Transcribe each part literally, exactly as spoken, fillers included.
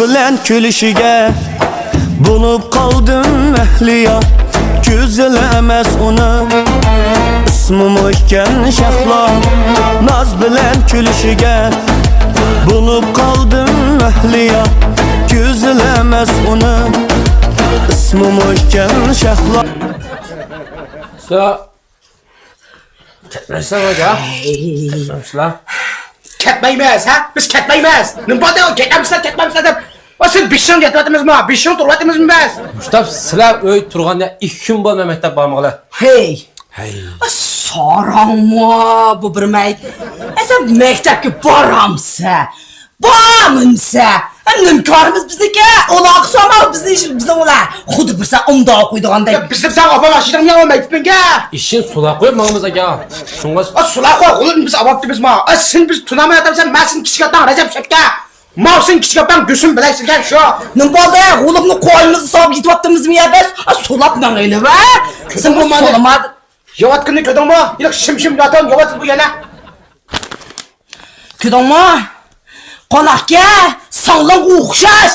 بىلەن كۈلۈشىگە بولۇپ قالدىم مەھلىيا. گۈزەل ئەمەس ئۇنىڭ ئىسمىمۇ ئىكەن شەھلا. ناز بىلەن كۈلۈشىگە بولۇپ قالدىم مەھلىيا. گۈزەل ئەمەس ئۇنىڭ ئىسمىمۇ ئىكەن شەھلا. كەتمەيسىلەر ئاكا؟ كەتمەيسىلەر؟ كەتمەيمىز، ھە؟ بىز كەتمەيمىز. نېمە بولدى؟ كەتمەيمىز، كەتمەيمىز دەپ. ئا، سىز بېشىڭ يېتىۋاتىمىزمۇ؟ بېشىڭ تۇرۇۋاتىمىزمۇ بىز؟ مۇشتاپ، سىلەر ئۆي تۇرغاندا ئىككى كۈن بولماي مەكتەپ بارمىغىلى. ھەي. ھەي. ئا، ساراڭمۇ بۇ بىر مەي. ئە، سەن مەكتەپكە بارامسە؟ بارمىسا، نېمە كارىمىز بىزنىڭكى؟ ئۇلارغا سورىما بىزنىڭ ئىشىمىز بىزنىڭ بىلەن. خۇددى بىرسى ئۇنداق قويىدىغاندەك. يا، بىز دەپ ساڭا ئاپام ئاشىدىغان يا مەكتىپىڭگە. ئىشىن سۇلاپ قويۇپ ماڭىمىز ئاكا. شۇڭا ئا، سۇلاپ قوي، غۇلۇم بىز ئاۋاپتىمىز ما. ئا، سېنى بىز تونۇماياتامسەن، مەن سېنى كىچىك ئاتاڭ رەجەپ شەپكە. ماۋۇ سېنى كىچىك ئاپاڭ گۈلسۈم بىلەيسىكەن شۇ. نېمە بولدى؟ غۇلۇمنى قوينىمىزغا ساپ يېتىۋاتتىمىزمۇ يا بىز؟ ئا، سۇلاپ ماڭايلى ۋە. سېنىڭ بۇ سولىما. ياۋاتقىنىنى كۆردۈڭمۇ؟ يىلىق شىم-شىم ياتىۋاتقان ياۋاتىدۇ بۇ يەنە. كۆردۈڭمۇ؟ قوناقكە ساڭلىڭغا ئوخشاش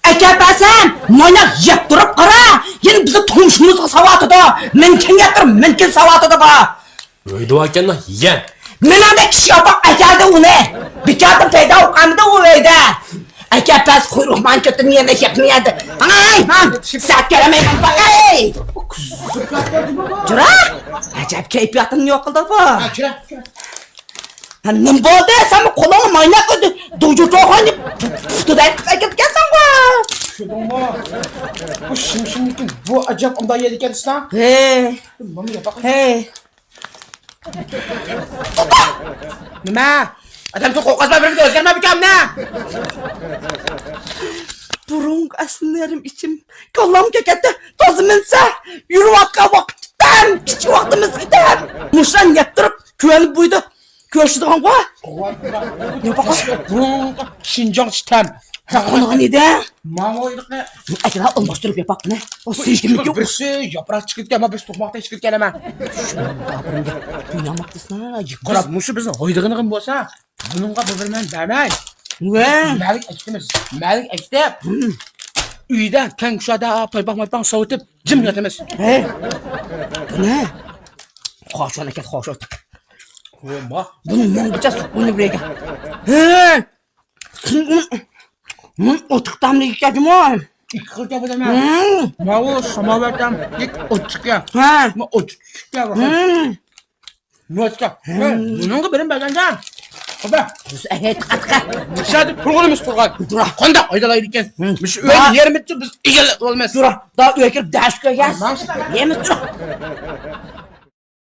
ئەكەپ بەرسەم، مانا يەپ تۇرۇپ قارا، يەنە بىزنى تۇمشۇمىزغا ساۋاتىدۇ. مىنكىن يەپ تۇرۇپ، مىنكىن ساۋاتىدۇ بۇ. ئۆيدە باركەنلا يەن. مېنىڭدەك كىچىك ئاپام ئەكەلدى ئۇنى. بىكاردىن پەيدا بولۇپ قالمىدى ئۇ ئۆيدە. ئەكەپ بەرسە قۇيرۇق مانكىتىنى يەنە يەپمىيەدى. ئاي، مان، سەت كەلمەيمەن، ئاي. جۇرا، ئەجەب كەيپىياتىنى يوق قىلدى بۇ. ھە، نېمە بولدى؟ سەنمۇ قولۇڭنى مايناققا دۇجۇ توخۇنى پۇتىدەك قىلىپ ئەكەپتىكەنسەنغۇ. شۇنداقمۇ؟ بۇ شىمشىمنىڭكى بۇ ئەجەب ئۇنداق يەيدىكەن سىنا. ھەي. مانا ياپاق. ھەي. نېمە؟ ئادەمدىن قورقاسما، بىر ئۆزگەرمە بىكامنى. بۇرۇنقى ئەسلىرىم ئىچىم، كاللام كېكەتتە تازا مىنسە، يۈرۈۋاتقان ۋاقىت كېتەم، كىچىك ۋاقتىمىز كېتەم. مۇشۇلارنى يەپ تۇرۇپ، كۆڭۈل بويىدا كۆرۈشىدىغانغۇ. بۇرۇنقى شىنجاڭچە تەم. قونغان ئىدى. ماڭا ئايلىقنى. ئەكەل، ئالماشتۇرۇپ ياپاقنى. ئۇ سىزگىمۇ يوق. بىرسى ياپراق چىقىدىكەن، ئەمما بىرسى توقماقتەك چىقىدىكەن ئەمە. شۇنداق بىر گەپ. قويناماقتىسىنا. قاراپ، مۇشۇ بىزنىڭ ھايدىغىنىغىمۇ بولسا، بۇنىڭغا بىر بىر مەن بەرمەي. ۋە. مەلىك ئەكىتىمىز. مەلىك ئەكىتىپ، ئۆيدە كەڭ كۇشادا پايپاق-مايپاق سوۋۇتۇپ، جىم ياتىمىز. ھەي. بۇنى. قوشۇن ئەكەت، قوشۇن. بۇنى مىڭغىچە سۇ قۇيۇپ بېرىگەن. ھەي. ئوتۇق تاملىق ئىكەنمۇ؟ ئىككى خىل تاپىدىمەن. ماۋۇ ساماۋار تام، ئوتۇق يا. ھە. ئوتۇق چۈشۈپ يا. نوچكا. بۇنىڭغا بىرىم بەرگەندە. خوبا. ھەي، تىقا، تىقا. دىشادا تۇرغىنىمىز تۇرغان. تۇرا. قانداق ھايدالايدىكەن؟ مۇشۇ ئۆينى يېرىمىچە بىز ئىگىلەپ بولماس. تۇرا. دا ئۆيگە كىرىپ دەش كۆرگەن. يېمىز تۇرا.